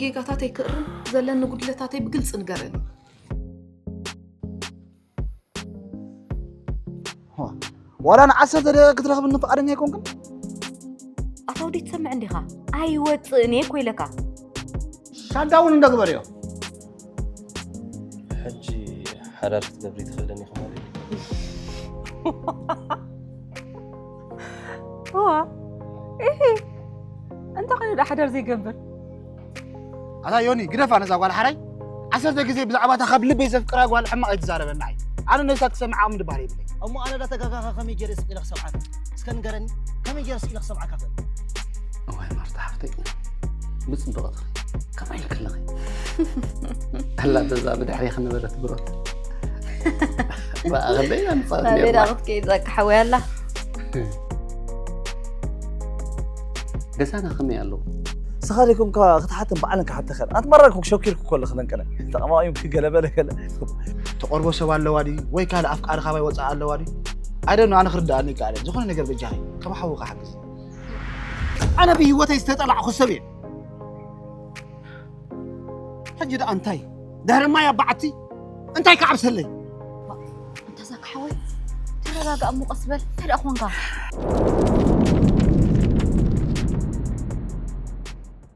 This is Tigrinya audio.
ጌጋታተይ ክእርም፣ ዘለኒ ጉድለታተይ ብግልፂ ንገረኒ። ዋላ ንዓሰርተ ደቂቕ ክትረኽብኒ ፍቓደኛ ኣይኮንክን? ኣታ ወዲ ትሰምዕ እንዲኻ? ኣይወፅእን እየ እኮ ኢለካ። ሻዳውን እንደግበር እዮ። ሕጂ ሓዳር ክትገብሪ ትኽእልን ኢኹ ማለት እዩ። እዋ፣ እሂ፣ እንታይ ኮይኑ ደኣ ሓዳር ዘይገብር? ኣታ ዮኒ፣ ግደፋ ነዛ ጓል ሓራይ። ዓሰርተ ግዜ ብዛዕባ እታ ካብ ልበይ ዘፍቅራ ጓል ሕማቕ ኣይትዛረበና። ኣነ ነዛ ክሰምዓ ዓቕሚ ድባር የብለይ። እሞ ኣነ ዳ ተጋጋኻ ከመይ ገይረ ስቕ ኢለ ክሰምዓካ? እስከ ንገረኒ፣ ከመይ ገይረ ስቕ ኢለ ክሰምዓካ ክእል? እዋይ ማርታ ሓፍተይ፣ ብጽቡቕ ትኽሪ። ከመይ ኢልክለኺ? ኣላ በዛ ብድሕሪ ክነበረት ብሮት። ብኣ ክንደይ ኢና ንጻወት ናበይ ዳ ነርና? ክትከይድ ጸቅሓ ወይ ኣላ? ገዛና ከመይ ኣለዉ? ንስኻ ደይኮንካ ክትሓተን ባዕለን ክሓተኸን። ኣንቲ መራ እኮ ሸኪርኩ እኮ ኣለኹ ለንቀነ። ተቐማቒምኪ ገለ በለ ገለ። ተቆርቦ ሰብ ኣለዋ ድዩ? ወይ ካልእ ኣፍቃሪ ካባይ ወጻእ ኣለዋ ድዩ? ኣይደኖ፣ ኣነ ክርድኣኒ ይከኣል። ዝኾነ ነገር በጃኺ፣ ከም ሓውኻ ሓግዝ። ኣነ ብህይወተይ ዝተጠላዕኹ ሰብ እየ። ሕጂ ደኣ እንታይ? ድሕሪ ማይ ኣብ በዓቲ እንታይ ክዓብሰለይ? እንተ ዛካ ሓወይ፣ ተረጋጋእ እሞ ቀስ በል። እንታይ ደኣ ኾንካ?